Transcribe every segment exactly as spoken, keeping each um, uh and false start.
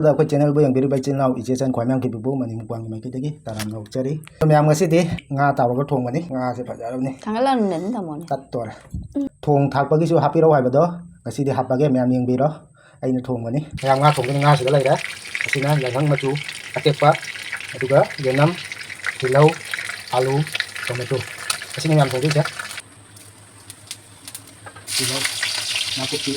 ꯑꯗ ꯑꯩꯈꯣꯏ ꯆꯦꯅꯦꯜꯕꯨ ꯌꯦꯡꯕꯤꯔꯤꯕ ꯏꯆꯤꯜ ꯏꯅꯥꯎ, ꯏꯆꯦ ꯏꯆꯟ ꯈ꯭ꯋꯥꯏ ꯃꯌꯥꯝꯒꯤ ꯄꯤꯕꯨ ꯃꯅꯤ ꯃꯨꯛꯕꯥꯡꯒꯤ ꯃꯥꯏꯀꯩꯗꯒꯤ ꯇꯔꯥꯝꯅ ꯑꯣꯛꯆꯔꯤ꯫ ꯃꯌꯥꯝ, ꯉꯁꯤꯗꯤ ꯉꯥ ꯇꯥꯎꯔꯒ ꯊꯣꯡꯕꯅꯤ꯫ ꯉꯥꯁꯦ ꯐꯖꯔꯕꯅꯤ꯫ ꯊꯥꯡꯒꯠꯂꯛꯑꯅꯨꯅꯦ ꯑꯗꯨꯝ ꯊꯝꯃꯣꯅꯦ꯫ ꯇꯠꯇꯣꯔꯦ꯫ ꯊꯣꯡ ꯊꯥꯛꯄꯒꯤꯁꯨ ꯍꯥꯞꯄꯤꯔꯛꯑꯣ ꯍꯥꯏꯕꯗꯣ ꯉꯁꯤꯗꯤ ꯍꯥꯞꯄꯒꯦ, ꯃꯌꯥꯝ ꯌꯦꯡꯕꯤꯔꯣ꯫ ꯑꯩꯅ ꯊꯣꯡꯕꯅꯤ꯫ ꯃꯌꯥꯝ, ꯉꯥ ꯊꯣꯡꯕꯗ ꯉꯥꯁꯤꯗ ꯂꯩꯔꯦ꯫ ꯑꯁꯤꯅ ꯌꯥꯏꯉꯪ ꯃꯆꯨ ꯑꯇꯦꯛꯄ, ꯑꯗꯨꯒ ꯌꯦꯅꯝ, ꯇꯤꯜꯍꯧ, ꯑꯥꯂꯨ, ꯇꯣꯃꯦꯇꯣ꯫ ꯑꯁꯤꯅ ꯃꯌꯥꯝ ꯊꯣꯡꯗꯣꯏꯁꯦ꯫ ꯇꯤꯜꯍꯧ, ꯅꯥꯀꯨꯞꯄꯤ꯫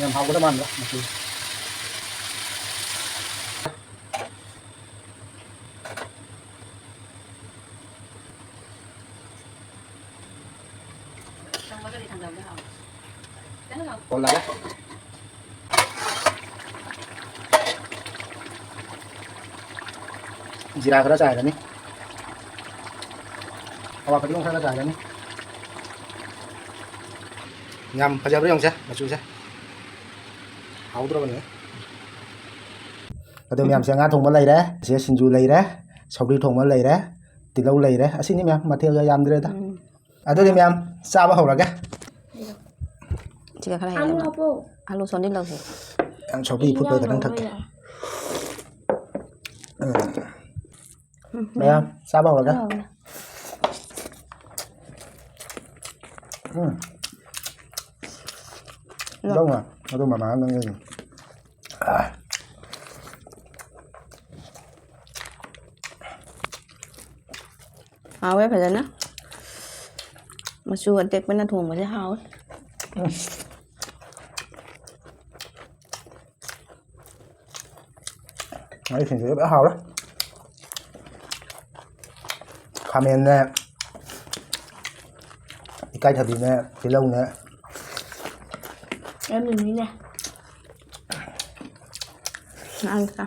ꯌꯥꯝ ꯍꯥꯎꯒꯗꯕ ꯃꯥꯟꯕ ꯃꯆꯨ꯫ ꯖꯤꯔꯥ ꯈꯔ ꯆꯥꯏꯔꯅꯤ꯫ ꯑꯋꯥ ꯐꯗꯤꯒꯣꯝ ꯈꯔꯒ ꯆꯥꯏꯔꯅꯤ꯫ ꯌꯥꯝ ꯐꯖꯕ꯭ꯔꯥ ꯌꯦꯡꯉꯨꯁꯦ ꯃꯆꯨꯁꯦ꯫ ꯍꯥꯎꯗ꯭ꯔꯕꯅꯦ꯫ ꯑꯗꯨ ꯃꯌꯥꯝꯁꯦ, ꯉꯥ ꯊꯣꯡꯕ ꯂꯩꯔꯦ, ꯁꯤꯗ ꯁꯤꯡꯖꯨ ꯂꯩꯔꯦ, ꯁꯧꯒ꯭ꯔꯤ ꯊꯣꯡꯕ ꯂꯩꯔꯦ, ꯇꯤꯜꯍꯧ ꯂꯩꯔꯦ꯫ ꯑꯁꯤꯅꯤ ꯃꯌꯥꯝ, ꯃꯊꯦꯜꯒ ꯌꯥꯝꯗ꯭ꯔꯦꯗ꯫ ꯎꯝ꯫ ꯑꯗꯨꯗꯤ ꯃꯌꯥꯝ ꯆꯥꯕ ꯍꯧꯔꯒꯦ꯫ ꯁꯤꯒ ꯈꯔ ꯍꯦꯟꯅ ꯑꯂꯨ ꯍꯥꯞꯄꯣ꯫ ꯑꯥꯂꯨ ꯁꯣꯟꯗꯤ ꯂꯧꯁꯦ꯫ ꯌꯥꯝ ꯁꯧꯒ꯭ꯔꯤ ꯐꯨꯠꯄ ꯈꯤꯇꯪ ꯊꯛꯀꯦ꯫ ꯎꯝ꯫ ꯎꯝ, ꯃꯌꯥꯝ ꯆꯥꯕ ꯍꯧꯔꯒꯦ꯫ ꯍꯥꯎꯔꯦ꯫ ꯎꯝ꯫ ꯂꯣ꯫ ꯂꯧꯅ ꯑꯗꯨ ꯃꯃꯥ ꯅꯪ ꯂꯩꯅꯤ꯫ ꯑꯥ꯫ ꯍꯥꯎꯋꯦ ꯐꯖꯅ꯫ ꯃꯆꯨ ꯑꯇꯦꯛꯄꯅ ꯊꯣꯡꯕꯁꯦ ꯍꯥꯎꯋꯦ꯫ ꯎꯝ꯫ ꯉꯥꯔꯤ ꯁꯤꯡꯖꯨꯁꯦ ꯐꯖꯅ ꯍꯥꯎꯔꯦ꯫ ꯈꯥꯃꯦꯟꯅꯦ, ꯏꯀꯥꯏꯊꯕꯤꯅꯦ, ꯇꯤꯜꯍꯧꯅꯦ꯫ ꯑꯩ ꯃꯤꯃꯤꯅꯦ꯫ ꯉꯥꯡ ꯆꯥ꯫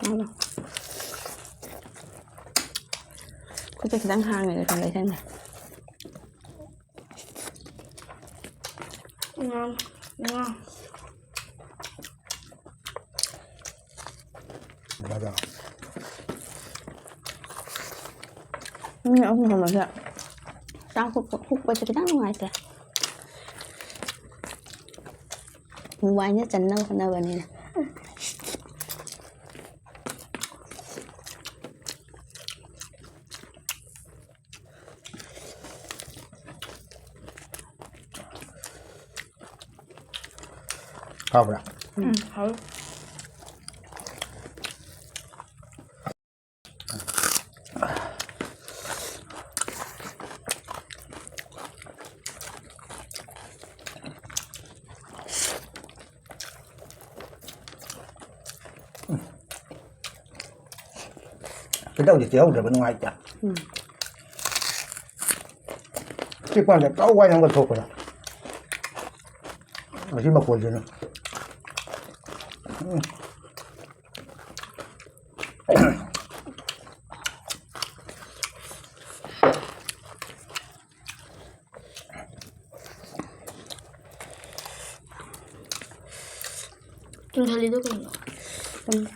ꯉꯥꯡ ꯆꯥ꯫ ꯈꯨꯠꯇ ꯈꯤꯇꯪ ꯍꯥꯡꯉꯦ, ꯈꯔ ꯂꯩꯁꯟꯒꯦ꯫ ꯉꯥꯡ, ꯉꯥꯡ꯫ ꯃꯖꯥ꯫ ꯃꯤ ꯑꯍꯨꯝ ꯐꯝꯕꯁꯦ ꯆꯥꯛ ꯍꯨꯛꯄ, ꯍꯨꯛꯄꯁꯦ ꯈꯤꯇꯪ ꯅꯨꯡꯉꯥꯏꯇꯦ꯫ ꯃꯣꯕꯥꯏꯜꯗ ꯆꯟꯅꯕ ꯍꯣꯠꯅꯕꯅꯤꯅ꯫ ꯍꯥꯎꯕ꯭ꯔꯥ? ꯎꯝ, ꯍꯥꯎ꯫ ꯇꯤꯜꯍꯧꯗꯤ ꯆꯦꯍꯧꯗ꯭ꯔꯕ ꯅꯨꯡꯉꯥꯏꯇꯦ꯫ ꯎꯝ꯫ ꯆꯤꯛꯄ ꯀꯥꯟꯗ ꯀꯥꯎ ꯋꯥꯏ ꯑꯃꯒ ꯊꯣꯛꯄꯗꯣ꯫ ꯑꯁꯤ ꯃꯈꯣꯜꯁꯤꯅ꯫ ꯎꯝ꯫ ꯆꯨꯝꯊꯜꯂꯤꯗꯣ ꯀꯩꯅꯣ? ꯎꯝ꯫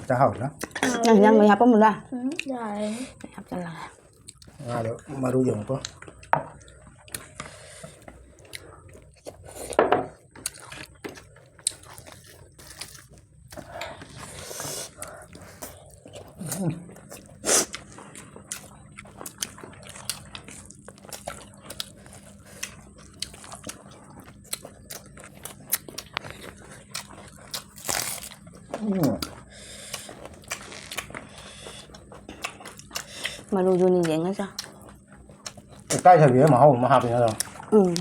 ꯆꯥꯛꯍꯥꯎꯗ꯫ ꯅꯪ ꯍꯤꯟꯖꯥꯡ ꯃꯍꯤ ꯍꯥꯞꯄꯝꯃꯨꯔꯥ? ꯎꯝ, ꯌꯥꯔꯦ꯫ ꯑꯩ ꯍꯥꯞꯆꯜꯂꯒꯦ꯫ ꯉꯥꯗꯣ ꯃꯔꯨ ꯌꯦꯡꯉꯨꯀꯣ꯫ ꯎꯝ꯫ ꯃꯔꯨꯗꯨꯅꯤ ꯌꯦꯡꯉ ꯆꯥ꯫ ꯏꯀꯥꯏꯊꯕꯤꯗ ꯃꯍꯥꯎ ꯑꯃ ꯍꯥꯞꯄꯤ ꯅꯠꯇ꯭ꯔꯣ? ꯎꯝ꯫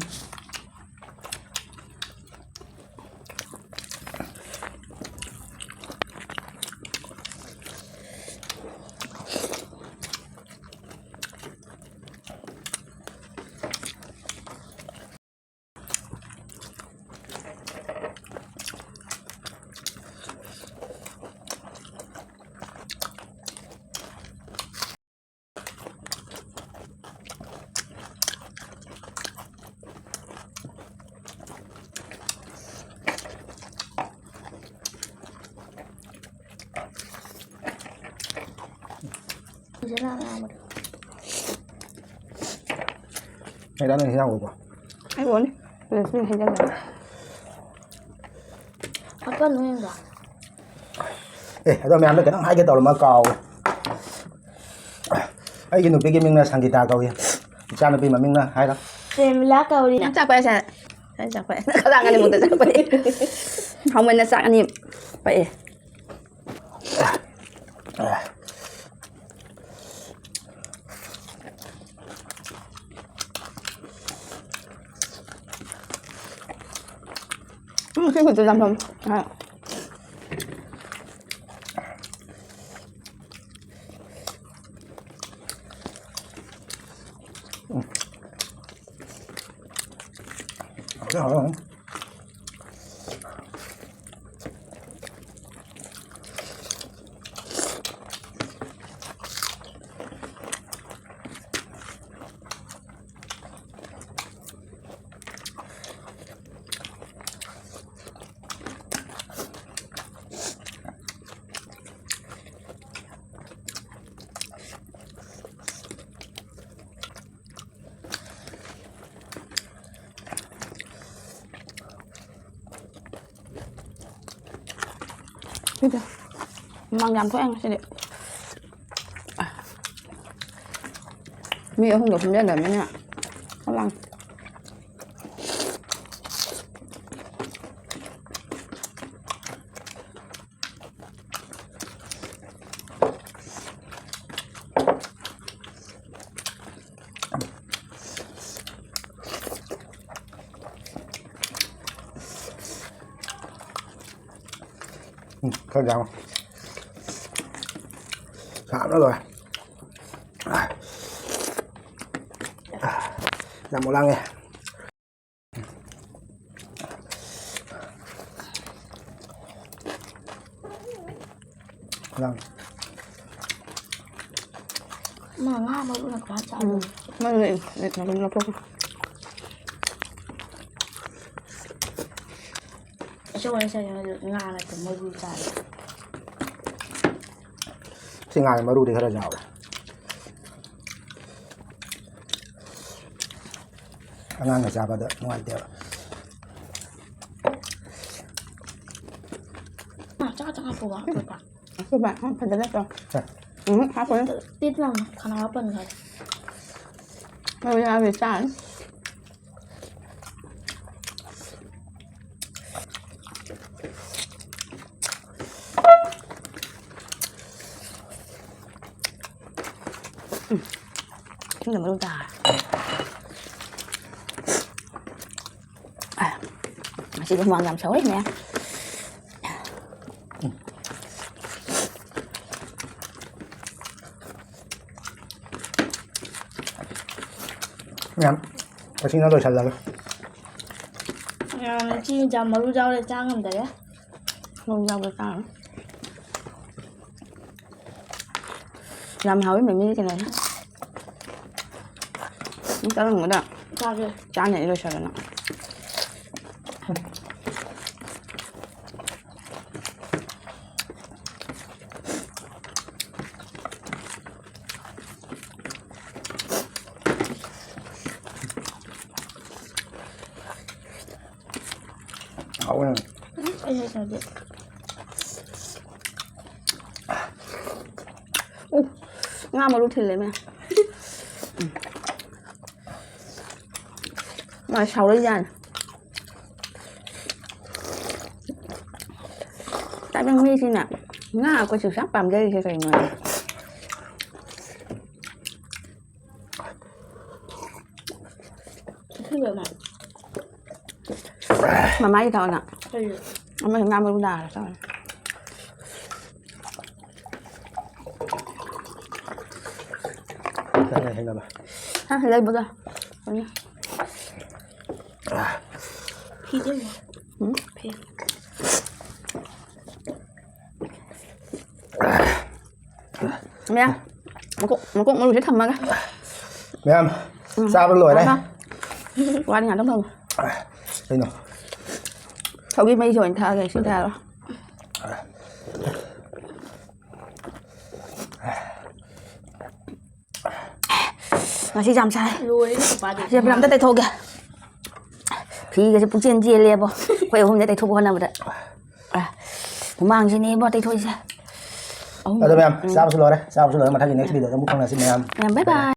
ꯍꯩꯔꯥ ꯅꯪ ꯍꯤꯟꯖꯥꯡ ꯎꯕ? ꯑꯩ ꯎꯅꯤ꯫ ꯄꯨꯂꯞ ꯄꯨꯟꯅ ꯍꯩꯖꯜꯂꯒ꯫ ꯑꯀꯟꯕ ꯌꯦꯡꯕ꯫ ꯑꯦ, ꯑꯗꯣ ꯃꯌꯥꯝꯗ ꯀꯩꯅꯣꯝ ꯍꯥꯏꯒꯦ ꯇꯧꯔꯝꯃ ꯀꯥꯎꯋꯦ꯫ ꯑꯩꯒꯤ ꯅꯨꯄꯤꯒꯤ ꯃꯤꯡꯅ ꯁꯪꯒꯤꯇꯥ ꯀꯧꯏ꯫ ꯏꯆꯥꯅꯨꯄꯤ ꯃꯃꯤꯡꯅ ꯍꯥꯏꯔꯣ꯫ ꯄ꯭ꯔꯦꯃꯤꯂꯥ ꯀꯧꯔꯤ꯫ ꯌꯥꯝ ꯆꯥꯛꯄ ꯍꯥꯏꯁꯦ꯫ ꯌꯥꯝ ꯆꯥꯛꯄ꯫ ꯈꯗꯥꯡ ꯑꯅꯤꯃꯨꯛꯇ ꯆꯥꯛꯄꯅꯦ꯫ ꯍꯥꯎꯃꯟꯅ ꯆꯥꯛ ꯑꯅꯤ ꯄꯛꯑꯦ꯫ ꯎꯝ, ꯁꯤ ꯈꯨꯠꯇꯨ ꯆꯝꯊꯣꯡ꯫ ꯑꯥ꯫ ꯎꯝ꯫ ꯍꯥꯎꯔꯦ, ꯍꯥꯎꯔꯦ, ꯍꯥꯎꯔꯦ꯫ ꯁꯤꯗ ꯍꯨꯃꯥꯡ ꯌꯥꯝ ꯊꯣꯛꯑꯦ ꯉꯁꯤꯗꯤ꯫ ꯃꯤ ꯑꯍꯨꯝꯒ ꯐꯝꯖꯟꯅꯕꯅꯤꯅ ꯍꯨꯃꯥꯡ꯫ ꯈꯔ ꯌꯥꯝ ꯁꯥꯕꯅ ꯂꯣꯏꯔꯦ꯫ ꯌꯥꯝ ꯂꯥꯡꯉꯦ꯫ ꯂꯥꯡ꯫ ꯃꯥ ꯉꯥ ꯃꯔꯨꯅ ꯀꯃꯥꯏꯅ ꯆꯥꯕꯅꯣ? ꯎꯝ꯫ ꯃꯔꯨ ꯂꯩ, ꯂꯩ, ꯂꯩ, ꯂꯧꯊꯣꯛꯈ꯭ꯔꯣ꯫ ꯑꯆꯧꯕ ꯅꯠꯇ꯭ꯔꯗꯤ ꯉꯥ ꯅꯠꯇꯦ, ꯃꯔꯨ ꯆꯥꯏ꯫ ꯁꯤ ꯉꯥꯒꯤ ꯃꯔꯨꯗꯤ ꯈꯔ ꯌꯥꯎꯔꯦ꯫ ꯑꯉꯥꯡꯅ ꯆꯥꯕꯗ ꯅꯨꯡꯉꯥꯏꯇꯦꯕ꯫ ꯉꯥ ꯆꯥꯛ ꯈꯛꯇꯪ ꯍꯥꯞꯄꯣꯕ, ꯑꯇꯣꯞꯄ꯫ ꯑꯇꯣꯞꯄ, ꯎꯝ, ꯐꯖꯅ ꯇꯧ꯫ ꯍꯣꯏ꯫ ꯎꯝ, ꯍꯥꯞꯄꯣꯏ꯫ ꯇꯤꯠ ꯂꯥꯎꯅ ꯈꯅꯥꯎ ꯄꯟꯈ꯭ꯔꯦ꯫ ꯃꯔꯨ ꯌꯥꯎꯔꯗꯤ ꯆꯥꯔꯅꯤ꯫ ꯎꯝ꯫ ꯏꯁꯤꯡꯗ ꯃꯔꯨ ꯇꯥꯔꯦ꯫ ꯑ, ꯉꯁꯤꯗꯤ ꯍꯨꯃꯥꯡ ꯌꯥꯝ ꯁꯧꯋꯦ, ꯃꯌꯥꯝ꯫ ꯃꯌꯥꯝ, ꯑꯁꯤꯅ ꯂꯣꯏꯁꯜꯂꯒꯦ꯫ ꯃꯌꯥꯝ, ꯉꯁꯤ ꯌꯦꯟꯖꯥꯡ ꯃꯔꯨ ꯌꯥꯎꯔꯦ, ꯆꯥ ꯉꯝꯗꯔꯦ꯫ ꯃꯔꯨ ꯌꯥꯎꯕ ꯆꯥꯔꯣꯏ꯫ ꯌꯥꯝ ꯍꯥꯎꯋꯤ ꯃꯃꯤꯒꯤ ꯀꯩꯅꯣꯁꯦ꯫ ꯅꯪ ꯆꯥꯔꯝꯒꯗ꯭ꯔꯥ? ꯆꯥꯒꯦ꯫ ꯆꯥꯅꯤ ꯑꯩ ꯂꯣꯏꯁꯜꯂꯒ꯫ ꯍꯥꯎꯋꯦ꯫ ꯎꯝ, ꯑꯩ ꯍꯩꯅꯗꯦ꯫ ꯎ, ꯉꯥ ꯃꯔꯨ ꯊꯤꯜꯂꯦ, ꯃꯌꯥꯝ꯫ ꯃꯥ ꯁꯥꯎꯔꯛꯏꯖꯥꯠꯅꯤ꯫ ꯇꯥꯏꯕꯪ ꯃꯤꯁꯤꯅ ꯉꯥ ꯑꯩꯈꯣꯏꯁꯨ ꯌꯥꯝ ꯄꯥꯝꯖꯔꯤꯁꯦ ꯀꯩꯅꯣ? ꯃꯃꯥꯒꯤ ꯊꯥꯎꯅ꯫ ꯀꯩꯅꯣ? ꯑꯃꯁꯨ ꯉꯥ ꯃꯔꯨ ꯅꯥꯔ ꯆꯥꯎꯔꯦ꯫ ꯅꯪꯅ ꯍꯦꯟꯅꯕ꯫ ꯍꯥ, ꯂꯩꯕꯗꯣ꯫ ꯎꯝ꯫ ꯐꯤꯗꯦ꯫ ꯎꯝ? ꯐꯤ꯫ ꯃꯌꯥꯝ, ꯃꯀꯣꯛ, ꯃꯀꯣꯛ ꯃꯔꯨꯁꯦ ꯊꯝꯃꯒ꯫ ꯃꯌꯥꯝ, ꯎꯝ꯫ ꯆꯥꯕ ꯂꯣꯏꯔꯦ꯫ ꯋꯥꯅꯤ ꯉꯥꯛꯇꯪ ꯊꯝꯃꯣ꯫ ꯀꯩꯅꯣ? ꯁꯧꯒ꯭ꯔꯤ ꯃꯍꯤꯁꯦ ꯑꯣꯏꯅ ꯊꯛꯑꯒꯦ, ꯁꯤ ꯊꯛꯑꯔꯣꯏ꯫ ꯉꯁꯤ ꯌꯥꯝ ꯁꯥꯏ꯫ ꯂꯣꯏꯔꯦ, ꯅꯨꯄꯥꯗꯤ꯫ ꯁꯤ ꯐꯤꯂꯝ ꯑꯝꯇ ꯇꯩꯊꯣꯛꯑꯒꯦ꯫ ꯐꯤꯒꯁꯦ ꯄꯨꯡꯆꯦꯟ ꯆꯦꯜꯂꯦꯕꯣ꯫ ꯑꯩꯈꯣꯏ ꯑꯍꯨꯝꯁꯦ ꯇꯩꯊꯣꯛꯄ ꯍꯣꯠꯅꯕꯗ꯫ ꯑ, ꯍꯨꯃꯥꯡꯁꯤꯅꯦꯕꯣ ꯇꯩꯊꯣꯛꯏꯁꯦ꯫ ꯑꯍꯨꯝ꯫ ꯑꯗꯣ ꯃꯌꯥꯝ, ꯎꯝ꯫ ꯆꯥꯕꯁꯨ ꯂꯣꯏꯔꯦ꯫ ꯆꯥꯕꯁꯨ ꯂꯣꯏꯔꯦ꯫ ꯃꯊꯪꯒꯤ next video ꯗ ꯑꯃꯨꯛ ꯐꯪꯅꯁꯤ ꯃꯌꯥꯝ꯫ ꯃꯌꯥꯝ, bye bye꯫